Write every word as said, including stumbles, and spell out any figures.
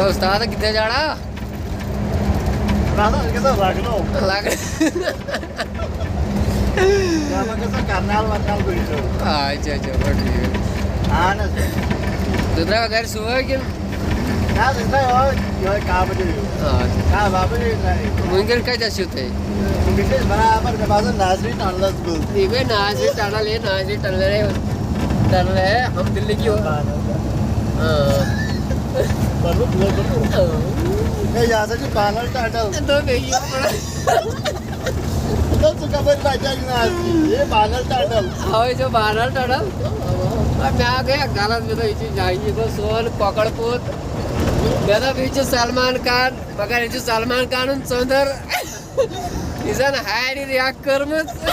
اُستاد کِتھے جانا؟ اَسہِ گژھِ لَگنو۔ لگ یا ما گژھِ کرنال ورنال کُنہِ جایہِ۔ آ، اچھا اچھا، بڑٕ ٹھیٖک۔ اہن حظ۔ تُہۍ درٛاوا گرِ صُبحٲے کِنہٕ؟ نہ حظ، أسۍ درٛاے یِہوٚے، یِہوٚے کاہ بجے ہیوٗ۔ آ، اچھا۔ کاہ باہ بجے أسۍ درٛاے۔ وٕنکٮ۪ن کَتہِ ٲسِو تُہۍ؟ بہٕ چھُس برابر، مےٚ باسان ناظریٖن ٹنلس منٛز۔ یہ گئی ناظریٖن ٹنل ہے، ناظریٖن ٹنل ہے، ٹنل ہے، ہم دلی کی ہو۔ ہاں۔ مطلب، مطلب، ہے، یہِ ہسا چھُ بانل ٹنل۔ تو بیٚیہِ یہِ۔ دوٚپ، ژٕ کَپٲرۍ بچان ناظریٖن؟ یہِ بانل ٹنل۔ اوے چھُ بانل ٹنل۔ مےٚ آو گٔے اکھ غلط، مےٚ دوٚپ، یہِ چھُ جہانگیٖر، یہِ گوٚو سون کۄکر پوٗت۔ مےٚ دوٚپ، یہِ چھُ سلمان خان، مگر یہِ چھُ سلمان خانُن ژٔنٛدٕر۔ یہِ زن ہارِ ریکھ کٔرمٕژ۔